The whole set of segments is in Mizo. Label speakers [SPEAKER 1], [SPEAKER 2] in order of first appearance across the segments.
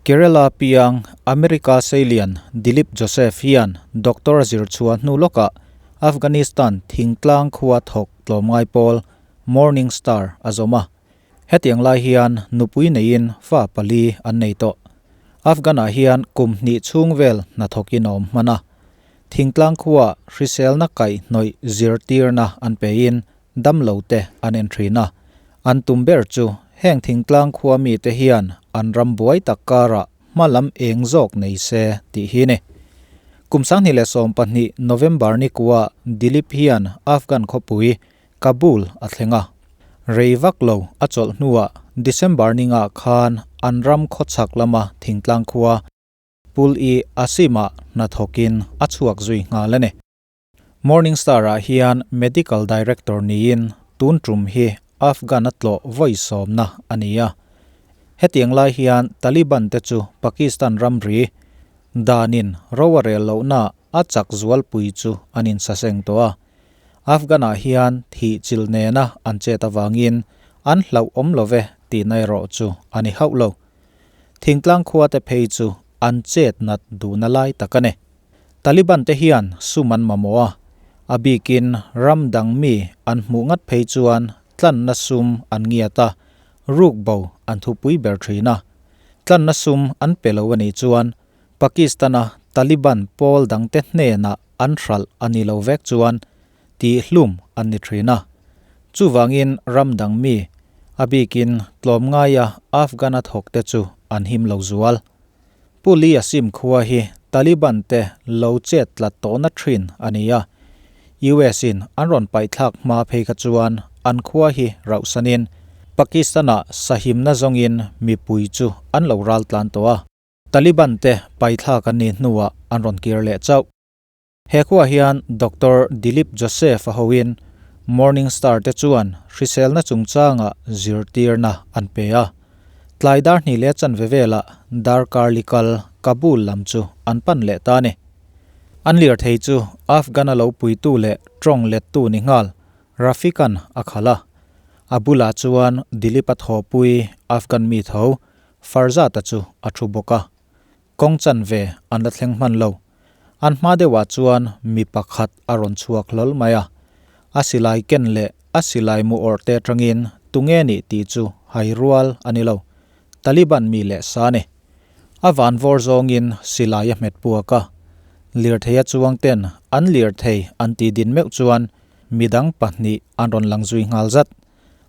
[SPEAKER 1] Kerala piang America seilian Dilip Joseph hian doctor a zir chhuah hnu lawkah Afghanistan thingtlang khua thawk tlawmngai pawl Morning Star a zawm a. Hetiang lai hian nupui neiin fa pali an nei tawh. Afghan-ah hian kum hnih chhung vel hnathawkin a awm hman a. Thingtlang khuaah hriselna kaihhnawih zirtirna an pein damlo te an en thin a. An tum ber chu heng thingtlang khua mite hian an ram buai tak karah hma lam eng zawk nei se tih hi ni. Kum 2012 November ni kuah Dilip hian Afghan khawpui Kabul a thleng a. Rei vak lo a chawlh hnuah December ningah khan an ram khawchhak lama thingtlang khua Pul-i Asim-ah hnathawkin a chhuak zui nghal a ni. Morning Star-ah hian Medical Director niin tun tum hi Afghan a tlawh vawi sawmna a ni a. Hetiang lai hian Taliban te chu Pakistan ramri danin ro a rel lohna a chak zualpui chu an insaseng tawh a. Afghan-ah hian thih chilh nena an chet avangin an hlauhawm lo ve tihna erawh chu a ni hauh lo. Thingtlang khua te phei chu an chet nat duhna lai tak a ni. Taliban te hian sum an mamawh a, a bikin ram dang mi an hmuh ngat phei chuan tlanna sum an ngiat a, ruk bo an thupui ber thin a. Tlanna sum an pe lo a nih chuan Pakistan-a Taliban pawl dangte hnenah an hralh a ni lo vek chuan tihhlum an ni thin a. Chuvangin ram dang mi, a bikin tlawmngaia Afghan-a thawkte chu an him lo zual. Pu Lee Asim khua hi Taliban te lo chet tlat tawhna thin a ni a. US in an rawn paihthlak hma phei kha chuan an khua hi rauhsanin Pakistan-ah sahimna zawngin mipui chu an lo ral tlan tawh a. Taliban te paithlak an nih hnuah an rawn kir leh chauh. He khuaah hian Doctor Dilip Joseph a hoin Morning Star te chuan hriselna chungchanga zirtirna an pe a. Tlai dar hnih leh chanve velah darkar likal Kabul lam chu an pan leh ta a ni. An lirthei chu Afghan-a lo puitu leh tawng lettu ni nghal Rafiq-a'n a khalh a. A bulah chuan Dilip-a thawhpui Afghan mi tho Farzad-a chu a thu bawk a. Kawng chanve an la thleng hman lo. An hma deuhah chuan mi pakhat a rawn chhuak hlawl mai a. A silai ken leh a silai mu awrh te atangin tunge nih tih chu hai rual a ni lo. Taliban mi leh sa a ni. A van vawr zawngin silai a hmet puak a. Lirtheia chuang ten an lirthei an tih din meuh chuan midang pahnih an rawn lang zui nghal zat.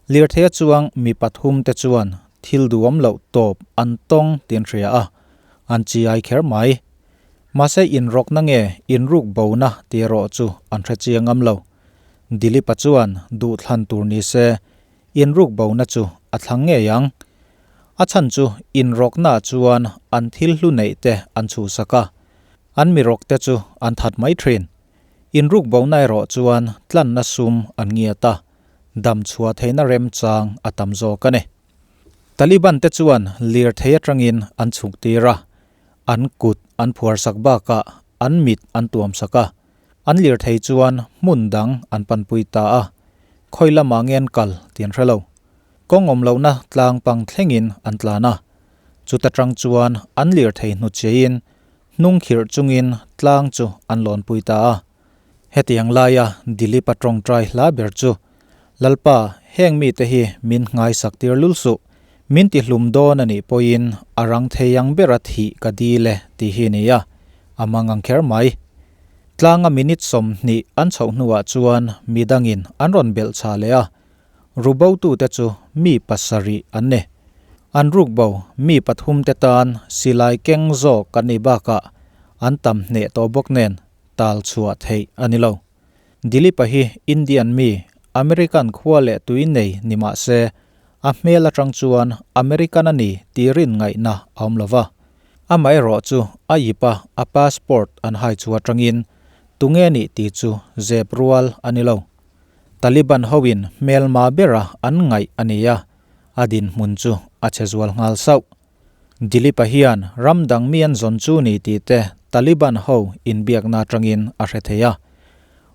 [SPEAKER 1] Lirtheia chuang mi pathum te chuan thil duhawm loh tawp an tawng tih an hria a, an chi ai kher mai. Mahse inrawkna nge inruk bona tih erawh chu an hre chiang ngam lo. Dilip-a chuan duhthlan tur ni se inruk bona chu a thlang ngei ang. A chhan chu inrawknaah chuan an thil hlu neih te an chhuhsak a, an mirawk te chu an that mai thin. Inruk bona erawh chuan tlanna sum an ngiat a, dam chhuah theihna remchang a tam zawk a ni. Taliban te chuan lirthei atangin an chhuk tir a, an kut an phuarsak bakah an mit an tuamsak a, an lirthei chuan hmun dang an panpui ta a, khawi lamah nge an kal tih an hre lo. Kawng awm lohna tlang pang thlengin an tlan a, chuta tang chuan an lirthei hnutcheiin hnung khirh chungin tlang chu an lawnpui ta a. Hetiang laia Dilip-a tawngtai hla ber chu, Lalpa, heng mite hi min nghaisak tir lul suh, min tihlum dawn a nih pawhin a rang thei ang bera thih ka dil e tih hi a ni a, a mang ang kher mai. Tlanga minute 20 an chhoh hnuah chuan midangin an rawn belh chha leh a, rubotute chu mi pasarih an ni. An rukbo mi pathumte tan silai keng zawk an nih bakah an tam hneh tawh bawk nen tal chhuah theih a ni lo. Dilip-a hi Indian mi, American khua leh tui nei ni mah se, a hmel atang chuan American a ni tih rin ngaihna a awm lo va. Amaherawh chu a ip a, a passport an hai chu atangin tunge nih tih chu zep rual a ni lo. Taliban hoin hmelma bera an ngaih a ni a, a dinhmun chu a che zual nghal sauh. Dilip-a hian ram dang mi an zawn chu ni tih te Taliban ho inbiakna atangin a hre thei a.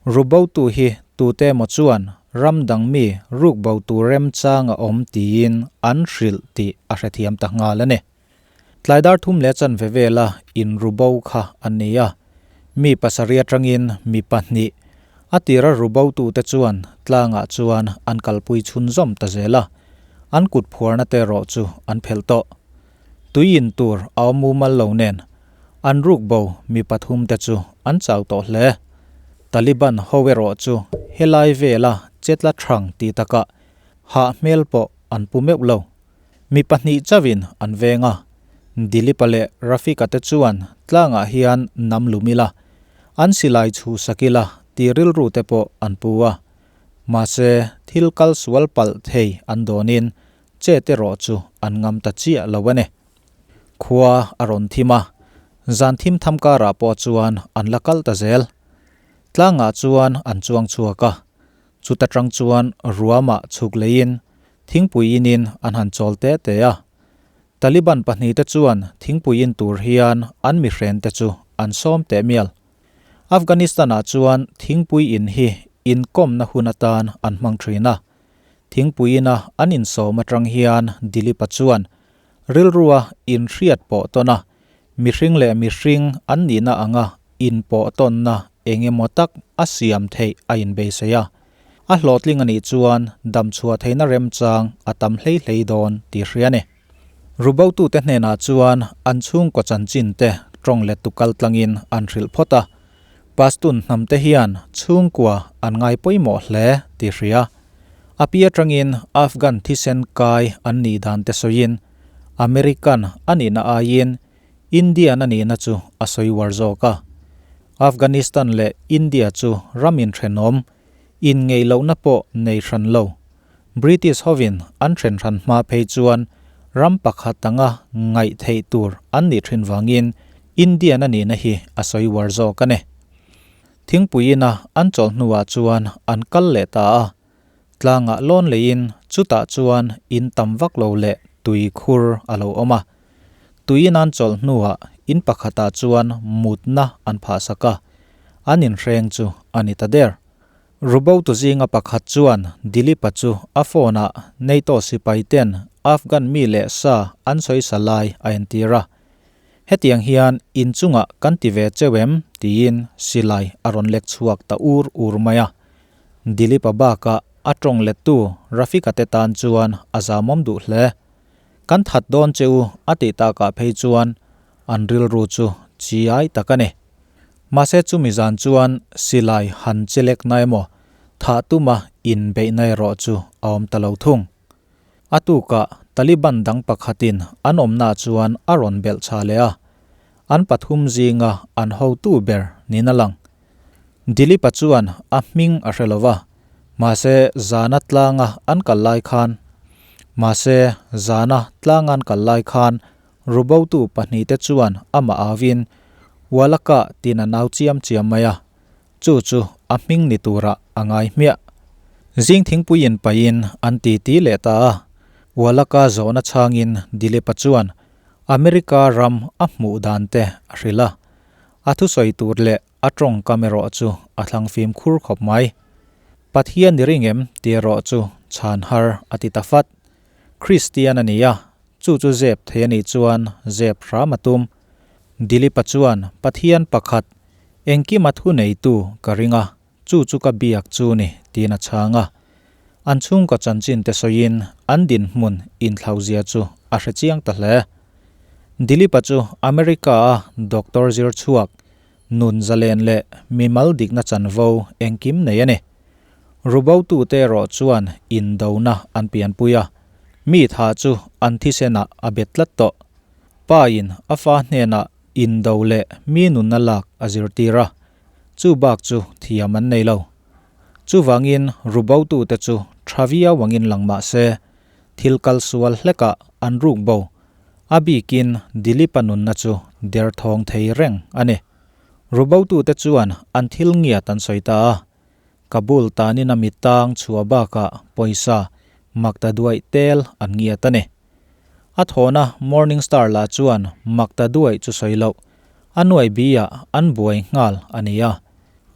[SPEAKER 1] Rubotu hi tute emaw chuan ram dang mi rukbo tur remchang a awm tiin an hrilh tih a hrethiam ta nghal a ni. Tlai dar thum leh chanve vela inru bo kha an ni a, mi pasarih atangin mi pahnih a tira rubotute chuan tlangah chuan an kalpui chhunzawm ta zel a, an kut phuarna te erawh chu an phelh tawh. Tui in tur a awm mumal lo nen an ruk bo mi pathum te chu an chau tawh hle. Taliban ho erawh chu helai vela chetla thang tih takah hah hmel pawh an pu meuh lo. Mi pahnih chauhin an veng a, Dilip-a leh Rafika te chuan tlangah hian nam lum ila, an silai chhu sak ila tih rilru te pawh an pu a. Mahse, thil kal sual palh thei an dawnin chet erawh chu an ngam ta chiah lo a ni. Khua a rawn thim a, zan thim tham karah pawh chuan an la kal ta zel. Tlangah chuan an chuang chhuak a, Chuta tang chuan ruamah chhuk leiin thingpui inin an han chawl te te a. Taliban pahnihte chuan thingpui in tur hian an mihrente chu an sawm teh mial. Afghanistan-ah chuan thingpui in hi inkawmna hun atan an hmang thin a. Thingpui ina an insawm atang hian Dilip-a chuan rilrua inhriat pawh tawn a, mihring leh mihring an nihna anga inpawh tawnna eng emaw tak a siam theih a inbeisei a. A hlawhtling a nih chuan damchhuah theihna remchang a tam hlei hlei dawn tih hria a ni. Rubotute hnenah chuan an chhungkaw chanchin te tawng let tu kal tlangin an hrilh phawt a. Pashtun hnamte hian chhungkua an ngai pawimawh hle tih hria. A pi atangin Afghan thisen kai an nih dan te sawiin American a nihna aiin Indian a nihna chu a sawi uar zawk a. Afghanistan leh India chu ram inthenawm, inngeih lohna pawh nei hran lo. British hovin an then hran hma phei chuan ram pakhat anga ngaih theih tur an nih thin vangin Indian a nihna hi a sawi uar zawk a ni. Thingpui ina an chawlh hnuah chuan an kal leh ta a. Tlangah lawn leiin chutah chuan in tam vak lo leh tui khur a lo awm a. Tuiin an chawlh hnuah in pakhatah chuan mutna an phahsak a, an inhreng chu a ni ta der. Rubotu zinga pakhat chuan Dilip-a chu a phone-ah NATO sipaiten Afghan mi leh sa an sawisa lai a entir a. Hetiang hian inchungah kan ti ve cheu em? tiin silai a rawn lek chhuak ta ur ur mai a. Dilip-a bakah a tawng lettu Rafika te tan chuan a zamawm duh hle. Kan that dawn che u a tih takah phei chuan an rilru chu chiai tak a ni. Mahse chumi zan chuan silai han chelek na emaw thah tuma inbeihna erawh chu a awm ta lo thung. A tukah Taliban dang pakhatin an awmnaah chuan a rawn belh chha leh a, an pathum zinga an hotu ber niin a lang. Dilip-a chuan a hming a hre lo va, mahse zana tlanga an kal lai khan mahse zana tlanga an kal lai khan rubotu pahnihte chuan amah auin Walaka tiin a nau chiam chiam mai a, chu chu a hming ni turah a ngai hmiah. Zing thingpui in paihin an titi leh ta a, Walaka zawhna chhangin Dilip-a chuan America ram a hmuh dan te a hrilh a. A thusawi tur leh a tawngkam erawh chu a thlang fimkhur khawp mai. Pathian i ring em tih erawh chu chhan har a ti ta fat. Kristian a ni a, chu chu zep thei a nih chuan zep hram a tum. Dilipa chuan Pathian pakhat, engkima thu neitu ka ring a, chu chu ka biak chu ni tiin a chhang a. An chhungkaw chanchin te sawiin an dinhmun inthlauzia chu a hre chiang ta hle. Dilip-a chu America-a doctor zir chhuak, nun zalen leh mimal dikna chanvo engkim nei a ni. Rubotute erawh chuan indona an pianpui a, mi tha chu an thisenah a bet tlat tawh. Pa-in a fa hnenah indo leh mi nunna lak a zirtir a, chu bak chu thiam an nei lo. Chuvangin rubotute chu tha viau angin lang mah se, thil kal sual hlekah an ruk bo. A bikin Dilip-a nunna chu derthawng thei reng a ni. Rubotute chuan an thil ngiat an sawi ta a. Kabul tanin a mitang chhuah bakah pawisa makta duaih tel an ngiat a ni. A thawhna Morning Star lah chuan makta duaih chu sawi loh, a nuai bi-ah an buai nghal a ni a.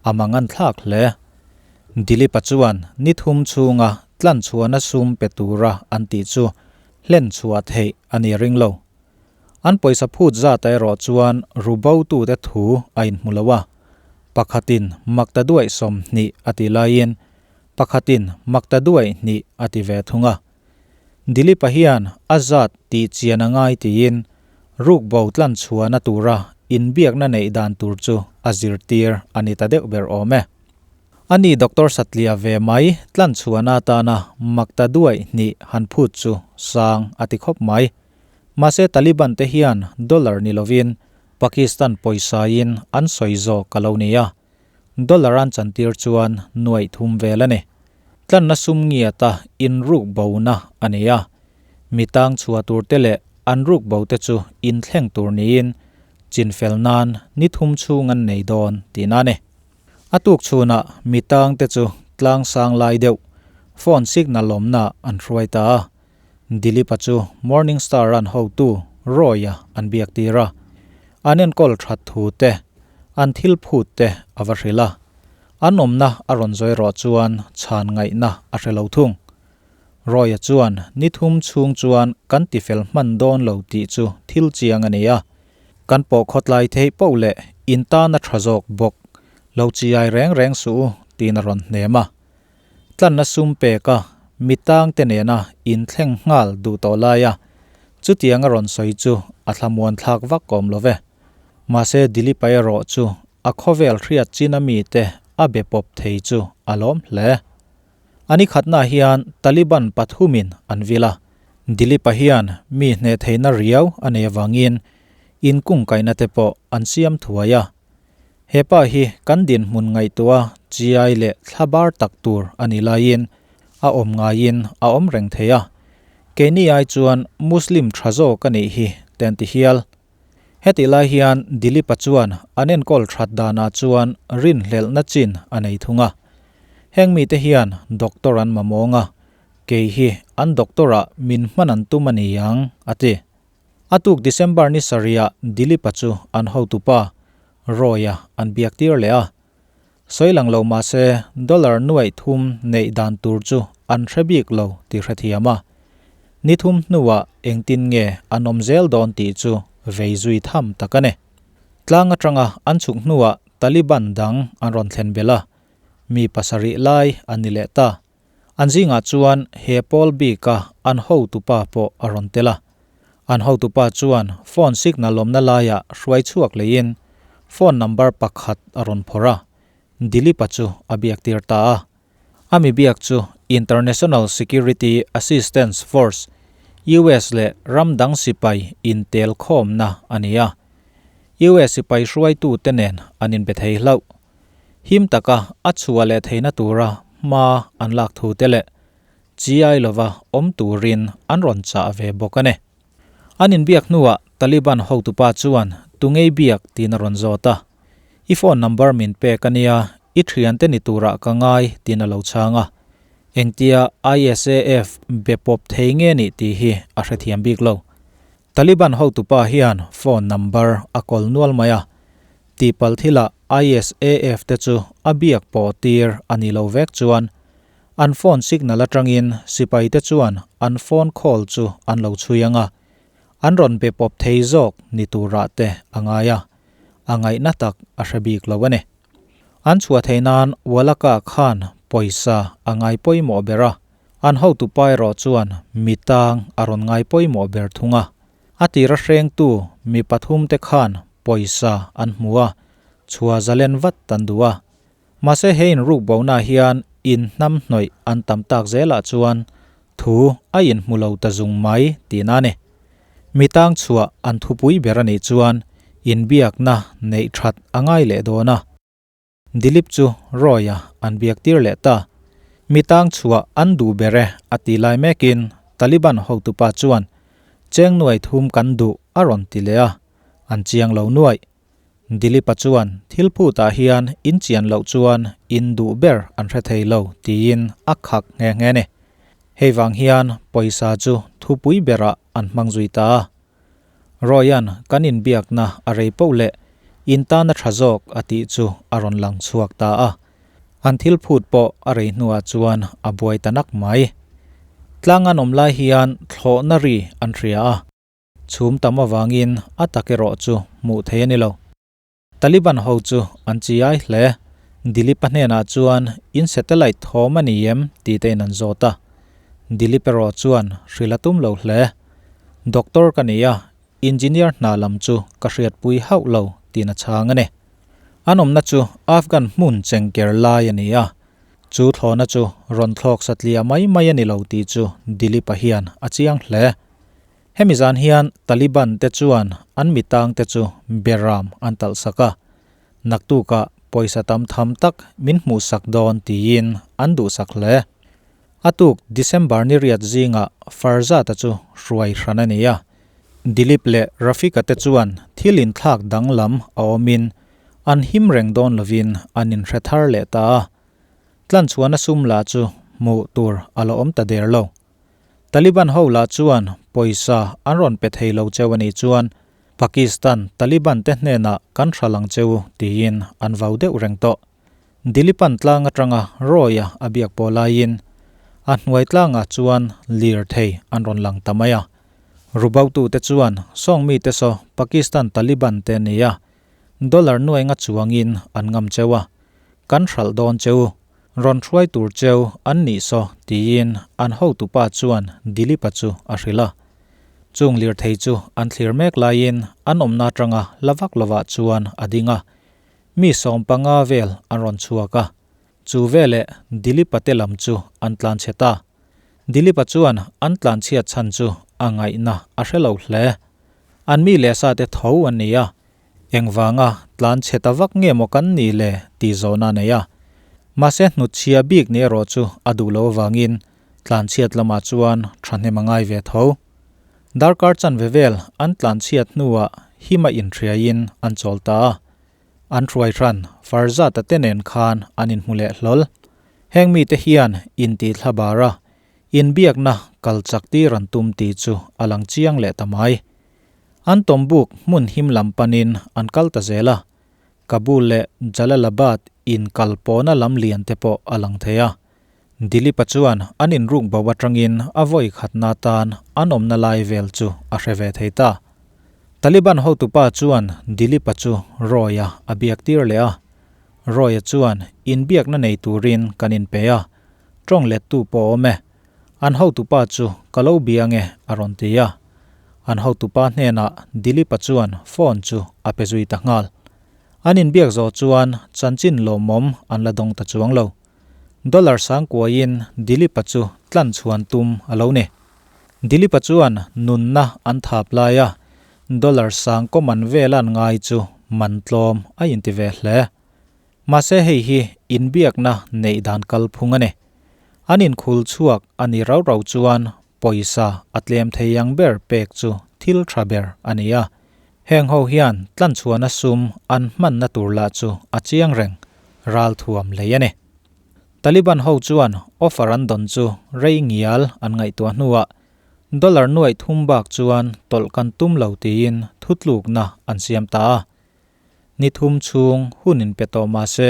[SPEAKER 1] A mang an thlak hle. Dilip-a chuan ni thum chhunga tlanchhuahna sum pe tura an tih chu hlen chhuah theih a ni ring lo. An pawisa phut zat erawh chuan rubotute thu a inhmu lo a, pakhatin makta duaih 20 a ti laiin pakhatin makta duaih hnih a ti ve thung a. Dilip-a hian a zat tih chian a ngai tiin rukbo tlan chhuahna tura inbiakna neih dan tur chu a zirtir a ni ta deuh ber awm e. Ani Doctor Satlia ve mai tlan chhuahna atana makta duaih hnih han phut chu sang a ti khawp mai. Mahse Taliban te hian dollar ni lovin Pakistan pawisain an sawi zawk a lo ni a. Dollar an chantir chuan nuaih thum vel a ni. Tlanna sum ngiata inruk bona a ni a. Mi tang chhuah tur te leh an ruk bo te chu inthleng tur niin chinfel nan ni thum chhung an nei dawn tihna a ni. A tuk chhunah mi tang te chu tlang sang lai deuh phone signal awmna an hruai ta a. Dilip-a chu Morning Star an hotu Roy-a an biak tir a. An enkawl that thu te, an thil phut te a va hrilh a. An awmna a rawn zawi rawh chuan chhan ngaihna a hre lo thung. Roy-a chuan ni thum chhung chuan kan tifel hman dawn lo tih chu thil chiang a ni a. Kan pawh khawtlai theih poh leh in tan a tha zawk bawk. Lo chiai reng reng suh u tiin a rawn hnem a. Tlanna sum peka mi tangte nena inthleng nghal duh tawh laia chutiang a rawn sawi chu a thlamuan thlak vak awm lo ve. Mahse Dilip-a erawh chu a khawvel hriat chin a mite a be pawp thei chu a lawm hle. A ni khatna hian Taliban pathumin an vil a, Dilip-a hian mi hneh theihna riau a nei avangin inkungkaihna te pawh an siam thuai a. He pa hi kan dinhmun ngaihtuah chiai leh thlabar tak tur a ni laiin a awm ngaiin a awm reng thei a, keini ai chuan Muslim tha zawk a nih hi te an ti hial. Hetih lai hian Dilip-a chuan an enkawl that danah chuan rinhlelhna chin a nei thung a. Heng mite hian doctor an mamawng a, kei hi an doctor-ah min hman an tum a ni ang, a ti. A tuk December ni sarihah Dilip-a chu an hotupa, Roy-a an biak tir leh a. Sawi lang lo mahse dollar nuaih thum neih dan tur chu an hre bik lo tih hrethiam a. Ni thum hnuah engtin nge an awm zel dawn tih chu vei zui tham tak a ni. Tlang atanga an chhuk hnuah Taliban dang an rawn thlen belh a, mi pasarih lai an ni leh ta. An zingah chuan he pawl bika an hotupa pawh a rawn tel a. An hotupa chuan phone signal awmna laiah hruai chhuak leiin phone number pakhat a rawn phawrh a, Dilip-a chu a biak tir ta a. A mi biak chu International Security Assistance Force, US leh ram dang sipai intel khawmna a ni a. US sipai hruaitute nen an inbe thei hlauh. Him taka a chhuah leh theihna tura hma an lak thu te leh chiai lova awm turin an rawn chah ve bawk a ni. An inbiak hnuah Taliban hotupa chuan tungei biak tiin a rawn zawt a, I phone number min pek a nia, i thiante ni turah ka ngai tiin a lo chhang a. Engtia ISAF be pawp thei nge nih tih hi a hrethiam bik lo. Taliban hotupa hian phone number a kawl nual mai a, tihpalh thilah ISAF te chu a biak pawh tir a ni lo vek chuan an phone signal atangin sipai te chuan an phone call chu an lo chhui ang a, an rawn be pawp thei zawk ni turah te a ngai a, a ngaihna tak a hre bik lo a ni. An chhuah theih nan Walaka khan pawisa a ngai pawimawh ber a. An hotupa erawh chuan mi tang a rawn ngai pawimawh ber thung a. A tira hrengtu mi pathum te khan pawisa an hmu a, chhua zalen vat an duh a. Mahse he inruk bonaah hian in hnam hnawih an tam tak zelah chuan thu a inhmu lo ta zung mai tihna a ni. Mi tang chhuah an thupui ber a nih chuan inbiakna neih that a ngai leh dawn a. Dilip chu Roy-a an biak tir leh ta. Mi tang chhuah an duh ber e a ti lai mekin Taliban hotupa chuan cheng nuai thum kan duh a rawn ti leh a, an chiang lo nuaih. Dilip-a chuan thil phutah hian in chian loh chuan in duh ber an hre thei lo tiin a khak nghe nghe ni. Hei vang hian pawisa chu thupui berah an hmang zui ta a. Roy-a'n kan inbiakna a rei poh leh in tana tha zawk a tih chu a rawn lang chhuak ta a. An thil phut pawh a rei hnuah chuan a buai ta nak mai. Tlang an awm lai hian thlawhna ri an hria a. Chhum tam avangin a tak erawh chu hmuh theih a ni lo. Taliban ho chu an chi ai hle. Dilip-a hnenah chuan in satellite thawm a ni em tih te in an zawt a. Dilip erawh chuan hrilh a tum lo hle. Doctor ka ni a, engineer hna lam chu ka hriatpui hauh lo tiin a chhang a ni. An awmna chu Afghan hmun chengker lai a ni a, chu thlawhna chu rawn thlawk satliah mai mai a ni lo tih chu Dilip-a hian a chiang hle. Hemi zan hian Taliban te chuan an mitang te chu beram an talh sak a, naktukah pawisa tam tham tak min hmuhsak dawn tiin an duhsak hle. A tuk December ni riat zingah Farzat-a chu hruai hran a ni a, Dilip leh Rafiq-a te chuan thil inthlak danglam a awmin an him reng dawn lovin an inhre thar leh ta a, tlanchhuahna sum lah chu hmuh tur a la awm ta der lo. Taliban ho lah chuan pawisa an rawn pe thei lo cheu a nih chuan Pakistan Taliban te hnenah kan hral ang cheu tiin an vau deuh reng tawh. Dilipan tlang atanga Roy-a a biak pawh laiin a hnuai tlangah chuan lirthei an rawn lang ta mai a. Rubautute chuan sawng mite saw Pakistan Taliban te nia dollar nuai nga chuangin an ngam cheu a, kan hralh dawn cheu. Rawn hruai tur cheu an nih saw tiin an hotupa chuan Dilipa chu a hrilh a. Chung lirthei chu an thlir mek laiin an awmna atanga la vak lovah chuan a ding a. Mi 15 vel an rawn chhuak a. Chu veleh Dilipa te lam chu an tlanchhe ta. Dilipa chuan an tlanchhiat chhan chu a ngaihna a hre lo hle. An mi leh sa te tho an ni a, Engvanga tlan chhe ta vak nge maw kan nih le tih zawhna a nei a. Mahse hnutchhia bik ni erawh chu a duh lo avangin tlan chhiat lamah chuan thahnem a ngai ve tho. Darkar chanve vel an tlan chhiat hnuah hima inhriaiin an chawl ta a. An hruai hran Farzata te nen khan an inhmu leh hlawl. Heng mite hian intih thla bar a, inbiakna kal chak tir an tum tih chu a lang chiang leh ta mai. An tawmbuk hmun him lam panin an kal ta zel a, Kabul leh Jalalabad inkal pawhna lam lian te pawh a lang thei a. Dilipa chuan an inruk bo atangin a vawi khatna tan an awmna lai vel chu a hre ve thei ta. Taliban hotupa chuan Dilipa chu Roy-a a biak tir leh a. Roy-a chuan inbiakna nei turin kan inpe a, tawng lettu pawh awm e. An hotupa chu ka lo bia nge a rawn ti a. An hotupa hnenah Dilipa chuan phone chu a pe zui ta nghal. An inbiak zawh chuan chanchin lawmawm an la dawng ta chuang lo. Dollar sang kuaiin Dilipa chu tlan chhuan tum a lo ni. Dilipa chuan nunna an thap lai a, dollar sang kaw man vel an ngai chu man tlawm a inti ve hle. Mahse hei hi inbiakna neih dan kalphung a ni. An inkhul chhuak a ni rau rau chuan pawisa a tlem thei ang ber pek chu thil tha ber a ni a. Heng ho hian tlanchhuahna sum an hmanna tur lah chu a chiang reng, ralthuam lei a ni. Taliban ho chuan offer an dawn chu rei ngial an ngaihtuah hnuah dollar nuaih thum bak chuan tawlh kan tum lo tiin thutlukna an siam ta a. Ni thum chhung hun in pe tawh mah se,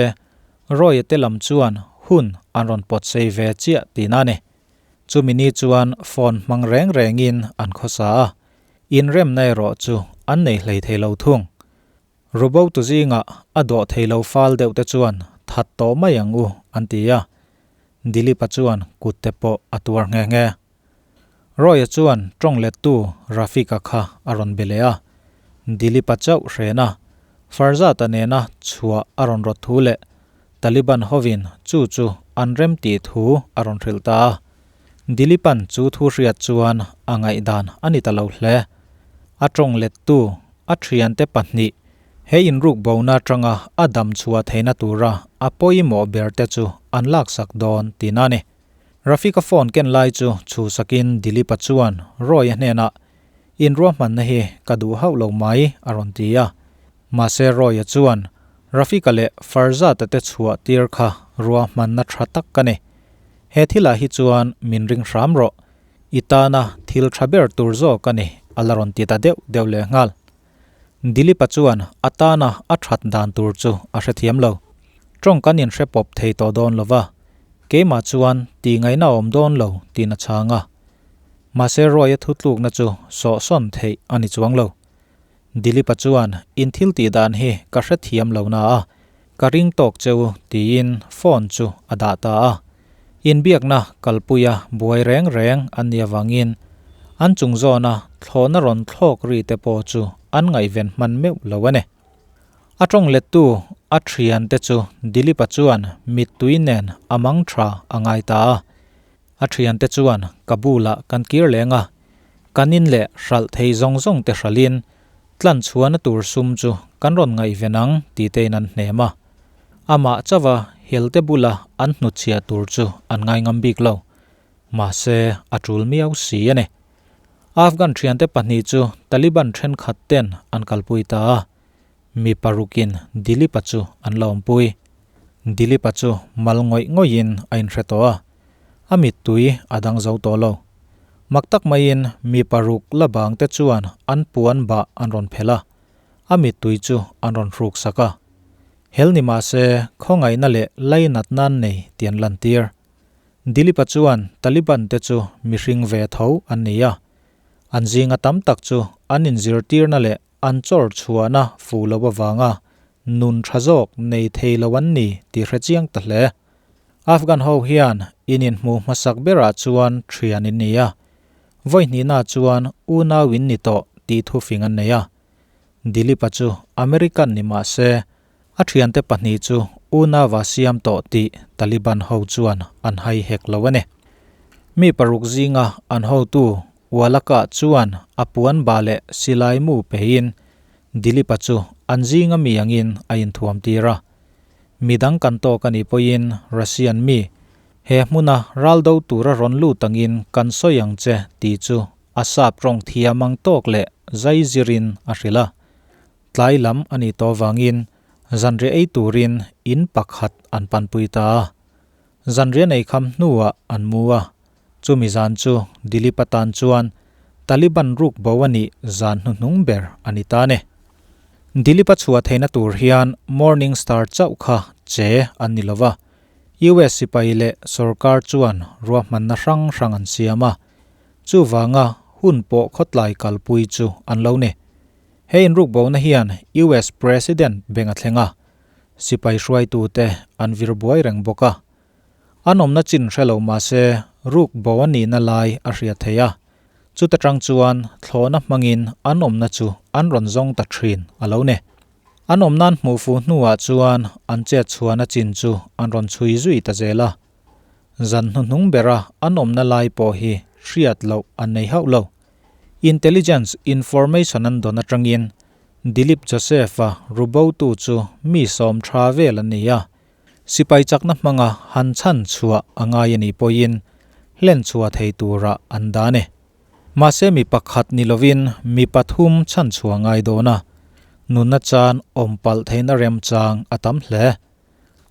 [SPEAKER 1] Roy-a te lam chuan hun an rawn pawt sei ve chiah tihna a ni. Chumi ni chuan phone hmang reng rengin an khawsa a, inremna erawh chu an nei hlei thei lo thung. Rubotu zingah a dawh thei lo fal deuh te chuan that tawh mai ang u an ti a, Dilip-a chuan kut te pawh a tuar nghe nghe. Roy-a chuan tawng lettu Rafiq-a kha a rawn be leh a, Dilip-a chauh hren a, Farzat-a nena chhuah a rawn rawt thu leh Taliban hovin chu chu an rem tih thu a rawn hrilh ta a. Dilip-a'n chu thu hriat chuan a ngaihdan a ni ta lo hle. A tawng lettu a thiante pahnih he inruk bona atanga a dam chhuah theihna tura a pawimawh berte chu an laksak dawn tihna a ni. Rafika phone ken lai chu chhuhsakin Dilipa chuan Roy-a hnenah, In ruahmanna hi ka duh hauh lo mai, a rawn ti a. Mahse Roy-a chuan, Rafika leh Farzat-a te chhuah tir kha ruahmanna tha tak ka ni. He thilah hi chuan min ring hram rawh. I tana thil tha ber tur zawk a ni, a la rawn ti ta deuh deuh lehnghal. Dilipa chuan a tana a that dan tur chu a hrethiam lo. Tawng kan inhre pawp thei tawh dawn lo va, keimah chuan tih ngaihna a awm dawn lo tiin a chhang a. Mahse Roy-a thutlukna chu sawhsawn theih a ni chuang lo. Dilip-a chuan, In thil tih dan hi ka hrethiam lo na a, ka ring tawk che u, tiin phone chu a dah ta a. Inbiakna kalpuia buai reng reng an nih avangin an chung zawna thlawhna rawn thlawk ri te pawh chu an ngaihven hman meuh lo a ni. A tawng lettu a thiante chu Dilip-a chuan mittui nen a mang tha a ngai ta a. A thiante chuan Kabul-ah kan kir leng a, kan in leh hralh thei zawng zawng te hralhin tlan chhuahna tur sum chu kan rawn ngaihven ang tih tein an hnem a. Amah chauha helte bula an hnutchhiah tur chu an ngaingam bik lo. Mahse, a tul miau si a ni. Afghan thiante pahnih chu Taliban thenkhat ten an kalpui ta a, mi parukin Dilip-a chu an la awmpui. Dilip-a chu mal ngawih ngawihin a inhre tawh a, a mittui a dang zo tawh lo. Mak tak maiin mi paruk la bang te chuan an puan bah an rawn phelh a, a mittui chu an rawn hruk sak a. Hel ni mah se khawngaihna leh lainat nan nei tih an lantir. Dilip-a chuan Taliban te chu mihring ve tho an ni a, an zinga tam tak chu an inzirtirna leh an chawr chhuahna fuh loh avanga nun tha zawk nei thei lo an ni tih hre chiang ta hle. Afghan ho hian in inhmuh hmasak berah chuan thian in ni a, vawi hnihna chuan unau in ni tawh tih thufing an nei a. Dilip-a chu American ni mah se A thiante pahnih chu unava siam tawh tih Taliban ho chuan an hai hek lo a ni. Mi paruk zinga an hotu Walaka chuan a puan ba leh silai mu pehin Dilip-a chu an zinga mi angin a inthuam tir a. Midang kan tawk a nih pawhin Russian mi he hmuna ral do tura rawn lut angin kan sawi ang che tih chu a sap rawng thiam ang tawk leh zai zirin a hrilh a. Tlai lam a nih tawh avangin zanriah ei turin in pakhat an panpui ta a. Zanriah nei kham hnuah an mu a. Chumi zan chu Dilip atan chuan Taliban ruk bo a nih zan hnuhnung ber a ni ta a ni. Dilip a chhuah theihna tur hian Morning Star chauh kha che an ni lova, US sipai leh sorkar chuan ruahmanna hrang hrang an siam a. Chuvanga hun pawh khawtlai kalpui chu an lo ni. He inrukbona hian US President beng a thleng a, sipai hruaitute an vir buai reng bawk a. An awmna chin hre lo mah se rukbo a nihna lai a hriat theih a, chuta tang chuan thlawhna hmangin an awmna chu an rawn zawng ta thin a lo ni. An awmna an hmuh fuh hnuah chuan an chet chhuahna chin chu an rawn chhui zui ta zel a. Zan hnuhnung bera an awmna lai pawh hi hriat loh an nei hauh lo. Intelligence information an dawn atangin Dilip Joseph-a rubotu chu mi sawm tha vel an ni a, sipai chakna hmanga han chhan chhuah a ngai a nih pawhin hlen chhuah thei tura an dan e. Mahse mi pakhat ni lovin mi pathum chhan chhuah ngai dawn a, nunna chan awm palh theihna remchang a tam hle.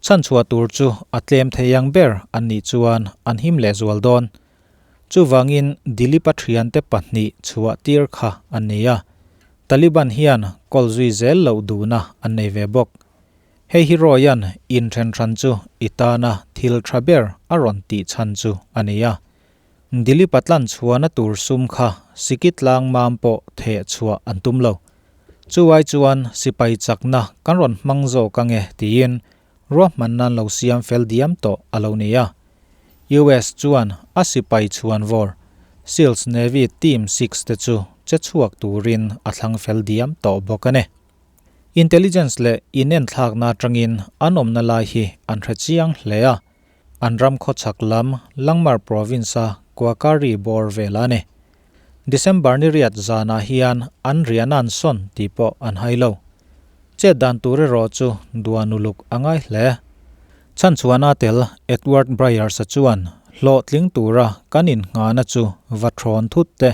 [SPEAKER 1] Chhan chhuah tur chu a tlem thei ang ber an nih chuan an him lehzual dawn. Chuvangin Dilip-a thiante pahnih chhuah tir kha an ni a, Taliban hian kawl zui zel loh duhna an nei ve bawk. Hei hi Roy-a'n inthen hran chu i tana thil tha ber a rawn tih chhan chu a ni a. Dilip-a tlan chhuahna tur sum kha Sikhi tlang mam pawh theh chhuah an tum lo. Chuai chuan sipai chakna kan rawn hmang zawk ange tiin ruahmanna an lo siam fel diam tawh a lo ni a. US chuan a sipai chhuanvawr SEALs Navy Team 6 te chu che chhuak turin a thlang fel diam tawh bawk a ni. Intelligence leh inenthlakna atangin an awmna lai hi an hre chiang hle a, an ram khawchhak lam Langmar Province-a Kuakari bawr vel a ni. December ni riat zanah hian an riahna an sawn tih pawh an hai lo. Chet dan tur erawh chu duan uluk a ngai hle. Chhanchhuahna tel Edward Bryars-a chuan hlawhtling tura kan innghahna chu va thawn thut te,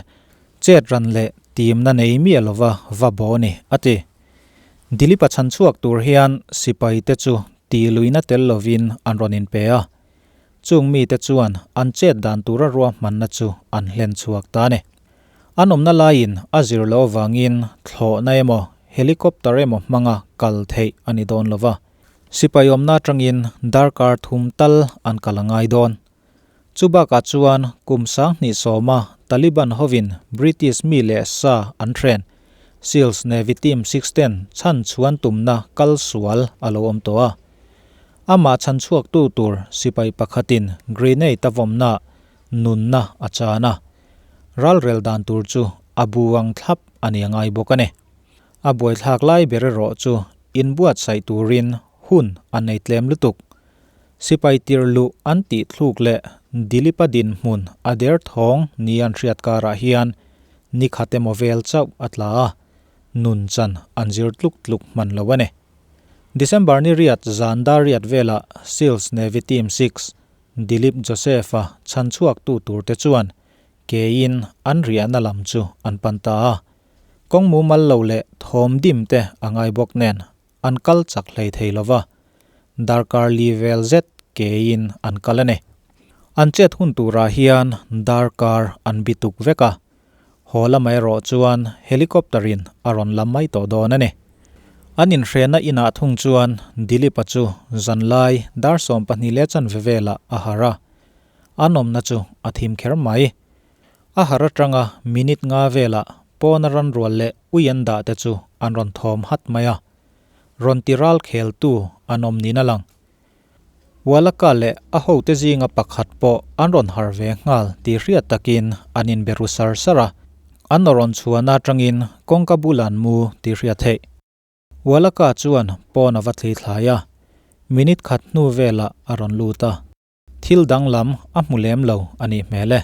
[SPEAKER 1] chet ran leh timna nei miah lova va bo ni, a ti. Dilip-a chhanchhuak tur hian sipaite chu tihluihna tel lovin an rawn inpe a. Chung mite chuan an chet dan tura ruahmanna chu an hlen chhuak ta a ni. An awmna laiin a zir loh avangin thlawhna emaw helicopter emaw hmanga kal theih a ni dawn lova, sipai awmna atangin darkar thum tal an kal a ngai dawn. Chubakah chuan kum 2010-a Taliban hovin British mi leh sa an hren SEALs Navy Team Six ten chhan chhuan tumna kal sual a lo awm tawh a. Amah chhan chhuaktu tur sipai pakhatin grenade a vawmna nunna a chan a. Ralrel dan tur chu a bu ang thlap a ni a ngai bawk a ni. A buaithlak lai ber erawh chu inbuatsaih turin hun a nei tlem lutuk. Sipai tir luh an tih thluk leh Dilipa dinhmun a der thawng ni an hriat karah hian ni khat emaw vel chauh a tla a, nun chan an zir tluk tluk hman lo a ni. December ni riat zan dar riat velah Seals Navy Team Six, Dilip Joseph-a chhan chhuaktu turte chuan keiin an riahna lam chu an pan ta a. Kawng mumal lo leh thawm dim te a ngai bawk nen an kal chak hlei thei lo va, darkar li vel zet keiin an kal a ni. An chet hun turah hian darkar an bi tuk vek a, haw lamah erawh chuan helicopter in a rawn la mai tawh dawn a ni. An inhrehna inah thung chuan Dilip-a chu zanlai dar 12 leh chanve velah a harh a, an awmna chu a thim kher mai. A harh atanga minute nga velah pawna ran rual leh ui an dah te chu an rawn thawm hat mai a, rawn ti ral kheltu an awm niin a lang. Walaka leh a hote zinga pakhat pawh an rawn har ve nghal tih hriat takin an inbe ru sar sar a, an rawn chhuahna atangin kawngka bul an mu tih hriat theih. Walaka chuan pawn a va thli thlai a, minute khat hnu velah a rawn lut a. Thil danglam a hmu lem lo a nih hmel e.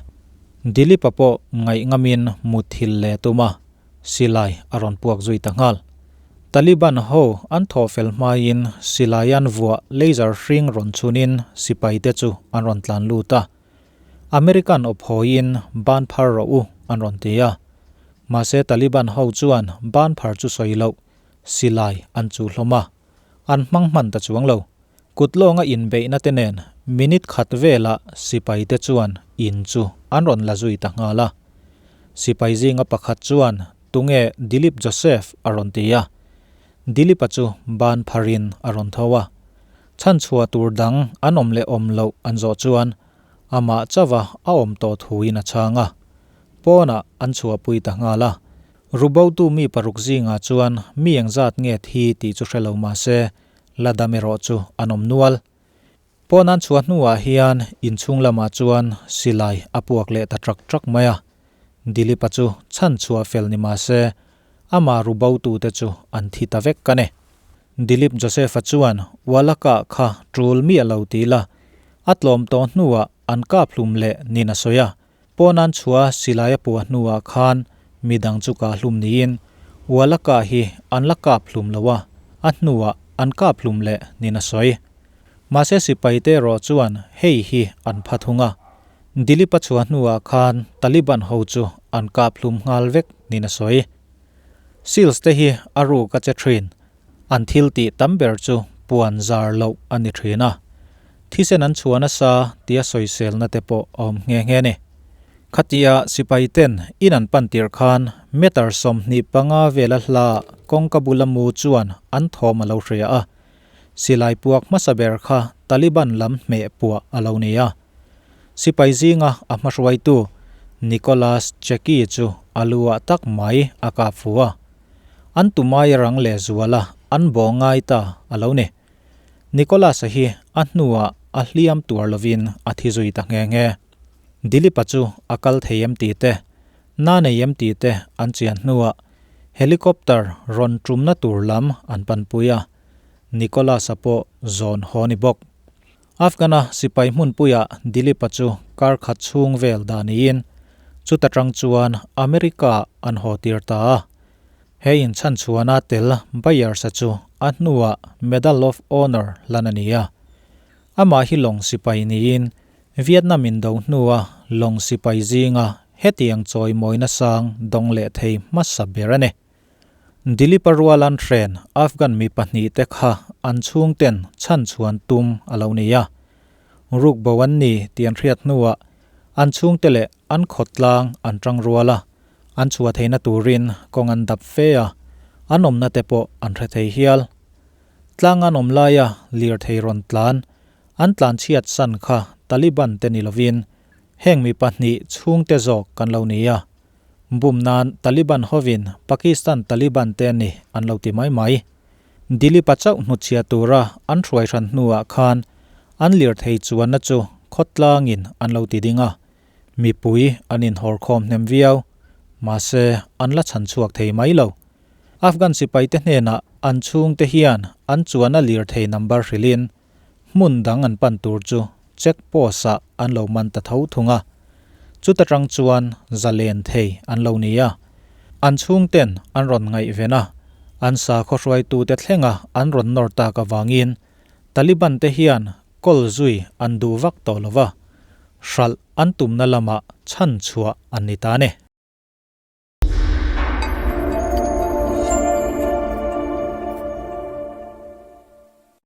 [SPEAKER 1] Dilip-a pawh ngaih ngamin mutthil leh tum a, silai a rawn puak zui ta nghal. Taliban ho an thawh fel hmaiin silai an vuah laser hring rawn chhunin sipaite chu an rawn tlan lut a. American awphawiin ban phar rawh u an rawn ti a. Mahse Taliban ho chuan ban phar chu sawi loh, silai an chuh hlawm a. An hmang hman ta chuang lo. Kut lawnga inbeihna te nen minute khat velah sipai te chuan in chu an rawn la zui ta nghal a. Sipai zinga pakhat chuan tunge Dilip Joseph a rawn ti a. Dilip-a chu ban pharin a rawn tho a. Chhanchhuah tur dang an awm leh awm loh an zawh chuan amah chauha a awm tawh thuin a chhang a. Pawnah an chhuahpui ta nghal a. Rubotu mi paruk zingah chuan mi engzat nge thi tih chu hre lo mah se La dam erawh chu an awm nual. Pawn an chhuah hnuah hian inchhung lamah chuan silai a puak leh ta trak trak mai a. Dilip-a chu chhan chhuah fel ni mah se, amah ru botute chu an thi ta vek a ni. Dilip Joseph-a chuan Walaka kha tul miah lo ti la, a tlawm tawh hnuah an kap hlum leh nin a sawi a. Pawn an chhuah silai a puah hnuah khan midang chu kah hlum niin Walaka hi an la kap hlum lo a, a hnuah an kap hlum leh niin a sawi. Mahse sipaite erawh chuan hei hi an pha thung a, Dilip a chhuah hnuah khan Taliban ho chu an kap hlum nghal vek niin a sawi. Seals te hi a ruk a che thin, An thil tih tam ber chu puan zar loh a ni thin a, thisen an chhuah nasa tia sawiselna te pawh a awm nghe nghe a ni. Khatia sipai ten in an pan tirh khan meter 25 vela hla kawngka bula mu chuan an thawm a lo hria a, silai puak hmasa ber kha Taliban lam hmeh puah a lo ni a. Sipai zinga a hmahruaitu Nicholas Cheki chu a lu ah tak mai a kap fu a. An tumai rang leh zuala an bawh ngai ta a lo ni. Nicholas-a hi a hnuah a hliam tuar lovin a thi zui ta nghe nghe. Dilip-a chu a kal thei em tih te, na nei em tih te an chian hnuah helicopter rawn tumna tur lam an panpui a, Nicholas-a pawh zawn haw ni bawk. Afghan-a sipai hmunpuiah Dilip-a chu kar khat chhung vel dah niin chuta tang chuan America an haw tir ta a. He inchhanchhuahna tel Byers-a chu a hnuah Medal of Honor hlan a ni a. Amah hi lawng sipai niin Vietnam indo hnua lawng sipai zinga hetiang chawimawina sang dawng leh thei hmasa ber a ni. Dilip-a rualan hren Afghan mi pahnihte kha an chhungten chhan chhuan tum a lo ni a. Rukbo an ni tih an hriat hnuah an chhungte leh an khawtlang an tang rual a, an chhuah theihna turin kawng an dap fe a, an awmna te pawh an hre thei hial. Tlang an awm laia lirthei rawn tlan, an tlan chhiat san kha Taliban te ni lovin. Heng mi pahnih chhungte zawk kan lo ni a. Bum nan Taliban hovin Pakistan Taliban te an ni an lo ti mai mai. Dilip-a chauh hnutchhiah tura an hruai hran hnuah khan an lirthei chuanna chu khawtlangin an lo ti ding a, mipui an inhawr khawm hnem viau. Mahse, an la chhan chhuak thei mai lo. Afghan sipaite hnenah an chhungte hian an chuanna lirthei number hrilhin hmun dang an pan tur chu check post-ah an lo man ta tho thung a. Chuta tang chuan zalen thei an lo ni a. An chhungten an rawn ngaihven a, an sakhaw hruaitute thlenga an rawn nawr tak avangin Taliban te hian kawl zui an duh vak tawh lo va, hralh an tumna lamah chhan chhuah an ni ta a ni.